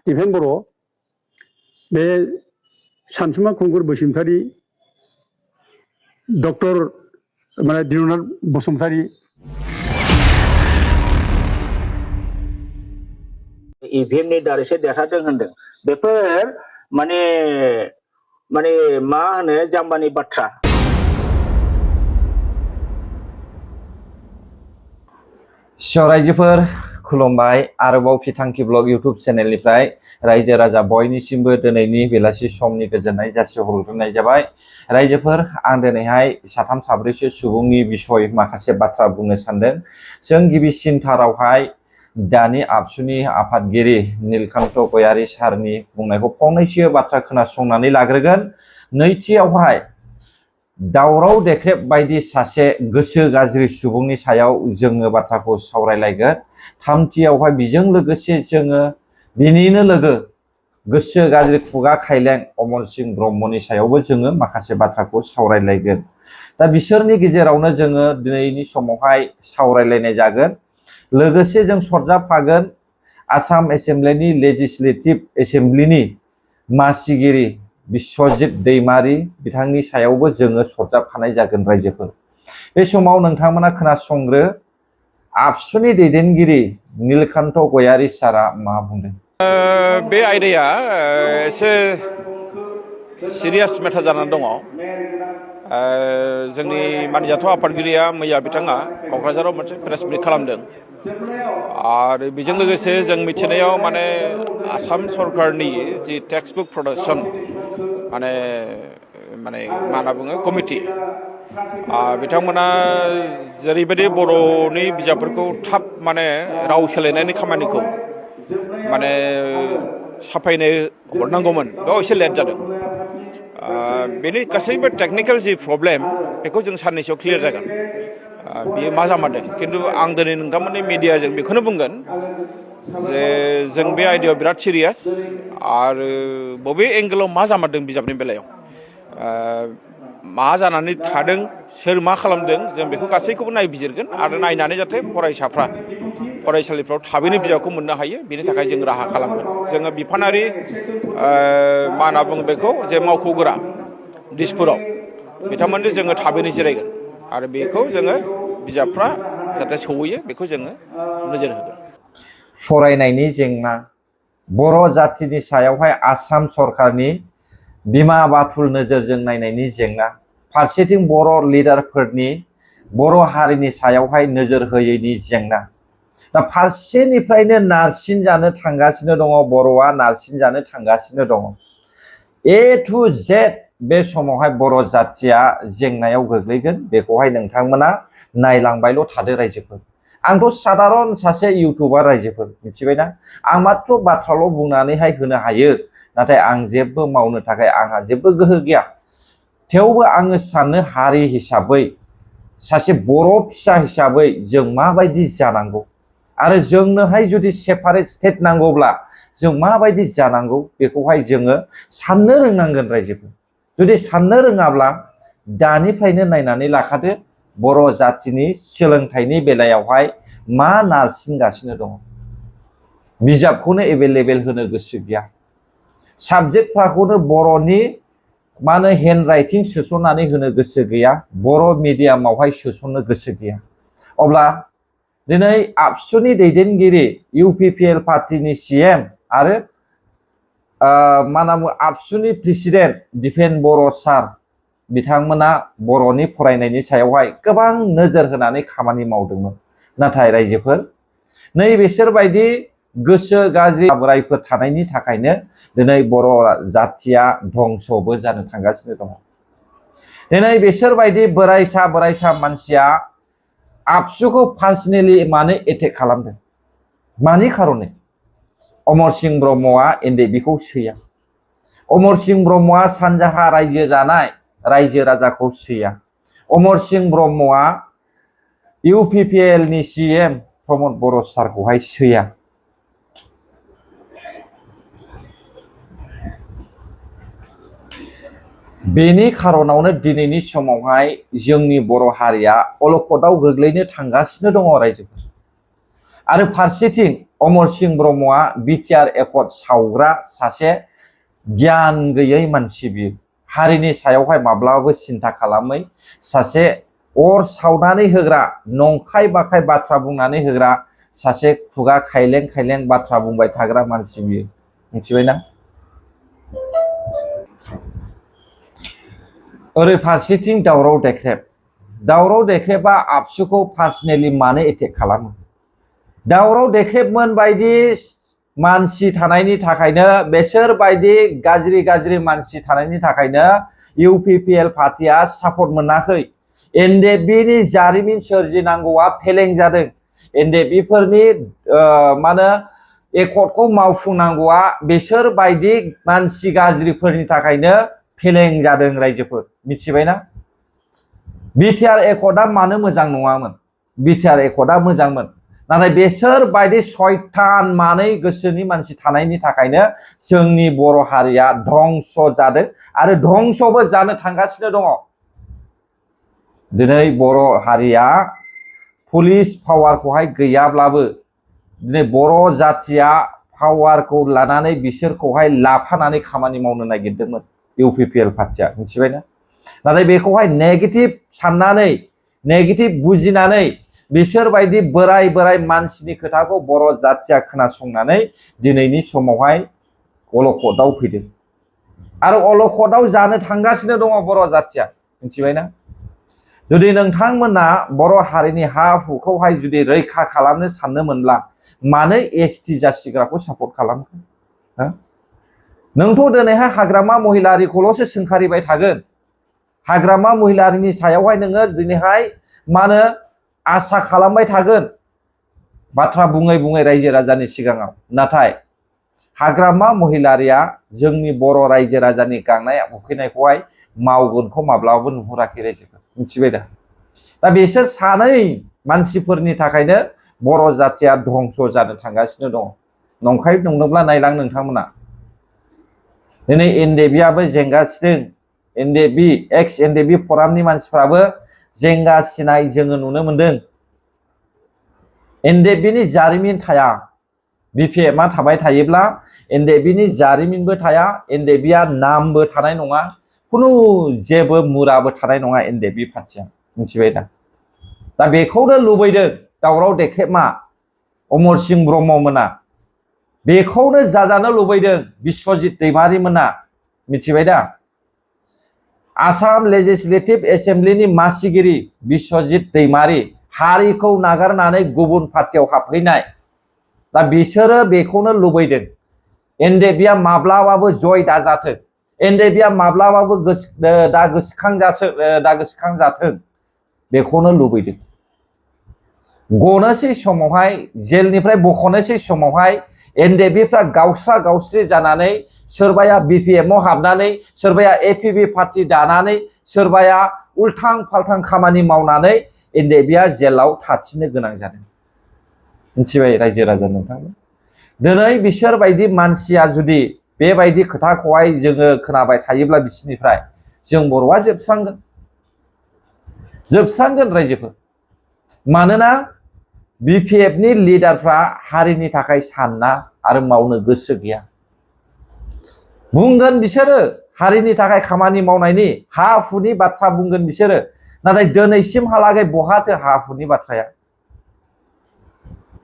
even बर' बे सानसुमा खुंगुर Basumatary doctor माने दिननाथ बसुमतारी इभिएमनि दारैसो देरहादों होनदों बेफोर माने मा होनो जाम्बानि बाथ्रा रायजोफोर खुलुमबाय आरोबाव फिथांखि ब्लग इउट्यूब चेनेलनिफ्राय रायजो राजा बयनिसिमबो दिनैनि बेलासि समनि गोजोननाय जासिहरग्रोनाय जाबाय रायजोफोर आं दिनैहाय साथाम साब्रैसो सुबुंनि बिसय माखासे बाथ्रा बुंनो सानदों जों गिबिसिनथारावहाय दानि आबसुनि आफादगिरि नीलकान्त गयारी सारनि बुंनायखौ फंनैसो बाथ्रा खोनासंनानै लाग्रोगोन नैथियावहाय दावराव देख्रेब बायदि सासे गोसो गाज्रि सुबुंनि सायाव जोङो बाथ्राखौ सावरायलायगोन थामथियावहाय बिजों लोगोसे जोङो बिनिनो लोगो गोसो गाज्रि खुगा खायलें अमर सिंह ब्रह्मनि सायावबो जोङो माखासे बाथ्राखौ सावरायलायगोन दा बिसोरनि गेजेरावनो जोङो दिनैनि समावहाय सावरायलायनाय जागोन लोगोसे जों सरजाबफागोन आसाम एसेम्ब्लिनि लेजिस्लेटिभ एसेम्ब्लिनि मासिगिरि बिश्वजित दैमारी बिथांनि सायावबो जोङो सरजाबफानाय जागोन रायजोफोर बे समाव नोंथांमोना खोनासंग्रो आबसुनि दैदेनगिरि नीलकान्त गयारी सारा मा बुंदों बे आयदाया एसे सिरियास मेटार जानानै दङ जोंनि मानिजाथाव आफादगिरिया मैया बिथाङा क'क्राझाराव मोनसे प्रेस मिट खालामदों आरो बेजों लोगोसे जों मिथिनायाव माने आसाम सरकारनि जि टेक्सट बुक प्रडाक्शन माने मा होनना बुङो कमिटि बिथांमोना जेरैबायदि बर'नि बिजाबफोरखौ थाब माने राव सोलायनायनि खामानिखौ माने साफायनो हरनांगौमोन बेयाव एसे लेट जादों बेनि गासैबो टेक्निकेल जि प्रब्लेम बेखौ जों साननैसोआव क्लियार जागोन बेयो मा जामारदों खिन्थु आं दिनै नोंथांमोननि मिडियाजों बेखौनो बुंगोन जे जों बे आयदायाव बिराद सिरियास आरो बबे एंगेलाव मा जामारदों बिजाबनि बेलायाव मा जानानै थादों सोर मा खालामदों जों बेखौ गासैखौबो नायबिजिरगोन आरो नायनानै जाहाथे फरायसाफ्रा फरायसालिफ्राव थाबैनो बिजाबखौ मोननो हायो बेनि थाखाय जों राहा खालामगोन जोङो बिफानारि मा होनना बुङो बेखौ जे मावख'गोरा दिसपुराव बिथांमोननो जोङो थाबैनो जिरायगोन आरो बेखौ जोङो बिजाबफ्रा जाहाथे सौहैयो बेखौ जोङो नोजोर होगोन फरायनायनि जेंना बर' जातिनि सायावहाय आसाम सरकारनि बिमा बाथुल नोजोरजों नायनायनि जेंना फारसेथिं बर' लिडारफोरनि बर' हारिनि सायावहाय नोजोर होयैनि जेंना दा फारसेनिफ्रायनो नारसिन जानो थांगासिनो दङ बर'आ नारसिन जानो थांगासिनो दङ ए टु जेड बे समावहाय बर' जातिया जेंनायाव गोग्लैगोन बेखौहाय नोंथांमोना नायलांबायल' थादो रायजोफोर आंथ' साधारन सासे इउटुबार रायजोफोर मिथिबायना आं माथ्र बाथ्राल' बुंनानैहाय होनो हायो नाथाय आं जेबो मावनो थाखाय आंहा जेबो गोहो गैया थेवबो आङो साननो हारि हिसाबै सासे बर' फिसा हिसाबै जों माबायदि जानांगौ आरो जोंनोहाय जुदि सेपारेट स्टेट नांगौब्ला जों माबायदि जानांगौ बेखौहाय जोङो साननो रोंनांगोन रायजोफोर जुदि साननो रोङाब्ला दानिफ्रायनो नायनानै लाखादो बर' जातिनि सोलोंथाइनि बेलायावहाय मा नारसिनगासिनो दङ बिजाबखौनो एभेलेबेल होनो गोसो गैया साबजेक्टफोरखौनो बर'नि मा होनो हेन्ड राइटिं सोसननानै होनो गोसो गैया बर' मिडियामावहाय सोसननो गोसो गैया अब्ला दिनै आबसुनि दैदेनगिरि इउपिपिएल पार्टिनि सीएम आरो मा होनना बुङो आबसुनि प्रेसिडेन्ट दिपेन बर' सार बिथांमोना बर'नि फरायनायनि सायावहाय गोबां नोजोर होनानै खामानि मावदोंमोन नाथाय रायजोफोर नै बिसोरबायदि गोसो गाज्रि बोरायफोर थानायनि थाखायनो दिनै बर' जातिया धंसबो जानो थांगासिनो दङ दिनै बिसोरबायदि बोरायसा मानसिया आबसुखौ पार्सनेलि मानो एटेक खालामदों मानि खारनै अमर सिंह ब्रह्मआ एनडिएफबिखौ सैया अमर सिंह ब्रह्मआ सानजाहा रायजो जानाय रायजो राजाखौ सैया अमर सिंह ब्रह्मआ इउपिपिएलनि सीएम प्रमद बर' सारखौहाय सैया बेनि खारनावनो दिनैनि समावहाय जोंनि बर' हारिया अलखदाव गोग्लैनो थांगासिनो दङ रायजोफोर आरो फारसेथिं अमर सिंह ब्रह्मआ बिटिआर एकर्ड सावग्रा सासे गियान गैयै मानसि बियो हारिनि सायावहाय माब्लाबाबो सिन्था खालामै सासे अर सावनानै होग्रा नंखाय बाखाय बाथ्रा बुंनानै होग्रा सासे खुगा खायलें खायलें बाथ्रा बुंबाय थाग्रा मानसि बियो मिथिबायना ओरै फारसेथिं दावराव देख्रेबा आबसुखौ पार्सनेलि मानो एटेक खालामो दावराव देख्रेबमोन बायदि मानसि थानायनि थाखायनो बेसोर बायदि गाज्रि मानसि थानायनि थाखायनो इउपिपिएल पार्टिया सापर्ट मोनाखै एनडिएफबिनि जारिमिन सोरजिनांगौआ फेलें जादों एनडिएफबिफोरनि मानो एकर्डखौ मावफुंनांगौआ बेसोर बायदि मानसि गाज्रिफोरनि थाखायनो फेलें जादों रायजोफोर मिथिबायना बिटिआर एकर्डआ मानो मोजां नङामोन बिटिआर एकर्डआ मोजांमोन नाथाय बेसोर बायदि सयतान मानै गोसोनि मानसि थानायनि थाखायनो जोंनि बर' हारिया धंस जादों आरो धंसबो जानो थांगासिनो दङ दिनै बर' हारिया पुलिस पावारखौहाय गैयाब्लाबो दिनै बर' जाथिया पावारखौ लानानै बिसोरखौहाय लाफानानै खामानि मावनो नागिरदोंमोन इउपिपिएल पार्टिया मिथिबायना नाथाय बेखौहाय नेगेटिभ साननानै नेगेटिभ बुजिनानै बिसोर बायदि बोराय मानसिनि खोथाखौ बर' जाथिया खोनासंनानै दिनैनि समावहाय अलखदाव फैदों आरो अलखदाव जानो थांगासिनो दङ बर' जाथिया मिथिबायना जुदि नोंथांमोना बर' हारिनि हा हुखौहाय जुदि रैखा खालामनो साननोमोनब्ला मानो एसटि जासिग्राखौ सापर्ट खालामखो नोंथ' दिनैहाय हाग्रामा महिलारिखौल'सो सोंखारिबाय थागोन हाग्रामा महिलारिनि सायावहाय नोङो दिनैहाय मानो आसा खालामबाय थागोन बाथ्रा बुङै रायजो राजानि सिगाङाव नाथाय हाग्रामा महिलारिया जोंनि बर' रायजो राजानि गांनाय उखैनायखौहाय मावगोनखौ माब्लाबाबो नुहुराखै रायजोफोर मिथिबाय दा बिसोर सानै मानसिफोरनि थाखायनो बर' जातिया धंस जानो थांगासिनो दङ नंखाय नंदोंब्ला नायलां नोंथांमोना दिनै एनडिएफबिआबो जेंगासिदों एनडिएफबि एक्स एनडिएफबि फरामनि मानसिफ्राबो जेंगासिनाय जोङो नुनो मोनदों एनडिएफबिनि जारिमिन थाया बिपिएफआ थाबाय थायोब्ला एनडिएफबिनि जारिमिनबो थाया एनडिएफबिआ नामबो थानाय नङा खुनु जेबो मुराबो थानाय नङा एनडिएफबि पार्टिया मिथिबाय दा बेखौनो लुबैदों दावराव देख्रेबमा अमर सिंह ब्रह्म मोना बेखौनो जाजानो लुबैदों बिश्वजित दैमारि मोना मिथिबाय दा आसाम लेजिस्लेटिभ एसेम्ब्लिनि मासिगिरि बिश्वजित दैमारि हारिखौ नागारनानै गुबुन पार्टियाव हाबहैनाय दा बिसोरो बेखौनो लुबैदों एनडिएफबिआ माब्लाबाबो जय दाजाथों एनडिएफबिआ माब्लाबाबो दा गोसोखांजाथों बेखौनो लुबैदों गनोसै समावहाय जेलनिफ्राय बख'नोसै समावहाय एनडिएफबिफ्रा गावस्रा गावस्रि जानानै सोरबाया बिपिएफआव हाबनानै सोरबाया एपिबि पार्टि दानानै सोरबाया उल्थां फाल्थां खामानि मावनानै एनडिएफबिआ जेलाव थाथिनो गोनां जादों मिथिबाय रायजो राजा नोंथांमोन दिनै बिसोर बायदि मानसिया जुदि बेबायदि खोथाखौहाय जोङो खोनाबाय थायोब्ला बिसोरनिफ्राय जों बर'आ जोबस्रांगोन रायजोफोर मानोना बिपिएफनि लिडारफ्रा हारिनि थाखाय सानना आरो मावनो गोसो गैया बुंगोन बिसोरो हारिनि थाखाय खामानि मावनायनि हा हुनि बाथ्रा बुंगोन बिसोरो नाथाय दिनैसिमहालागै बहाथो हा हुनि बाथ्राया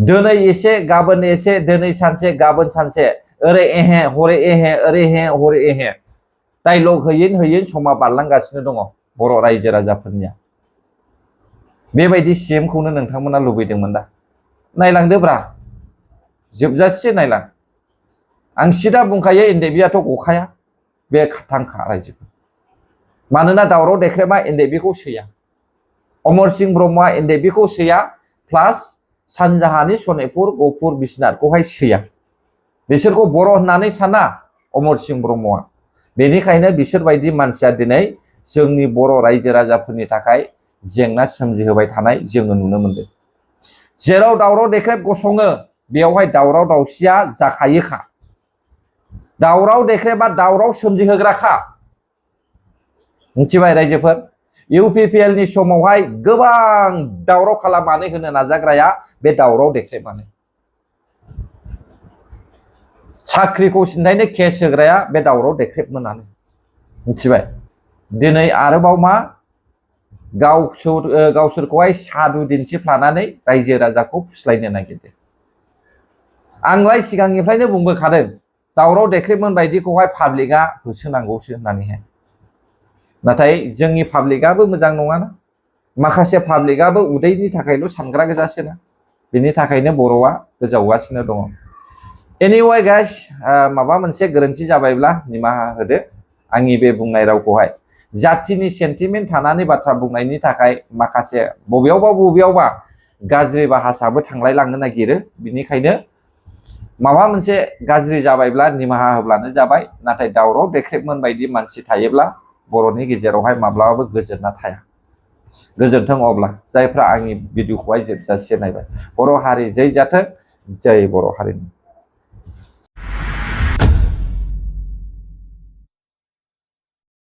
दिनै एसे गाबोन एसे दिनै सानसे गाबोन सानसे ओरै एहे हरै एहे ओरै एहे हरै एहे डायलग होयै समा बारलांगासिनो दङ बर' रायजो राजाफोरनिया बेबायदि सिएमखौनो नोंथांमोना लुबैदोंमोन दा नायलांदोब्रा जोबजासे नायलां आं सिदा बुंखायो एनडिएफबिआथ' गखाया बे थांखा रायजोफोर मानोना दावराव देख्रेबा एनडिएफबिखौ सैया अमर सिंह ब्रह्मआ एनडिएफबिखौ सैया प्लास सानजाहानि सनितपुर गहपुर बिश्वनाथखौहाय सैया बिसोरखौ बर' होननानै साना अमर सिंह ब्रह्मआ बेनिखायनो बिसोरबायदि मानसिया दिनै जोंनि बर' रायजो राजाफोरनि थाखाय जेंना सोमजिहोबाय थानाय जोङो नुनो मोनदों जेराव दावराव देख्रेब गसङो बेयावहाय दावराव दावसिया जाखायोखा दावराव देख्रेबा दावराव सोमजिहोग्राखा मिथिबाय रायजोफोर इउपिपिएलनि समावहाय गोबां दावराव खालामनानै होनो नाजाग्राया बे दावराव देख्रेबानो साख्रिखौ सिन्थायनो केस होग्राया बे दावराव देख्रेबमोनानो मिथिबाय दिनै आरोबाव मा गावसोरखौहाय साधु दिन्थिफ्लानानै रायजो राजाखौ फुस्लायनो नागिरदों आंलाय सिगांनिफ्रायनो बुंबोखादों दावराव देख्रेबमोन बायदिखौहाय पाब्लिकआ होसोनांगौसो होननानैहाय नाथाय जोंनि पाब्लिकआबो मोजां नङाना माखासे पाब्लिकआबो उदैनि थाखायल' सानग्रा गोजासोना बेनि थाखायनो बर'आ गोजावगासिनो दङ एनिवे गाइस माबा मोनसे गोरोन्थि जाबायब्ला निमाहा होदो आंनि बे बुंनाय रावखौहाय जातिनि सेन्टिमेन्ट थानानै बाथ्रा बुंनायनि थाखाय माखासे बबेयावबा गाज्रि भाषाबो थांलाय लांनो नागिरो बिनिखायनो माबा मोनसे गाज्रि जाबायब्ला निमाहा होब्लानो जाबाय नाथाय दावराव देख्रेबमोन बायदि मानसि थायोब्ला बर'नि गेजेरावहाय माब्लाबाबो गोजोनना थाया गोजोन्थों अब्ला जायफ्रा आंनि भिडिअखौहाय जोबजासे नायबाय बर' हारि जै जाथों जै बर' हारिनि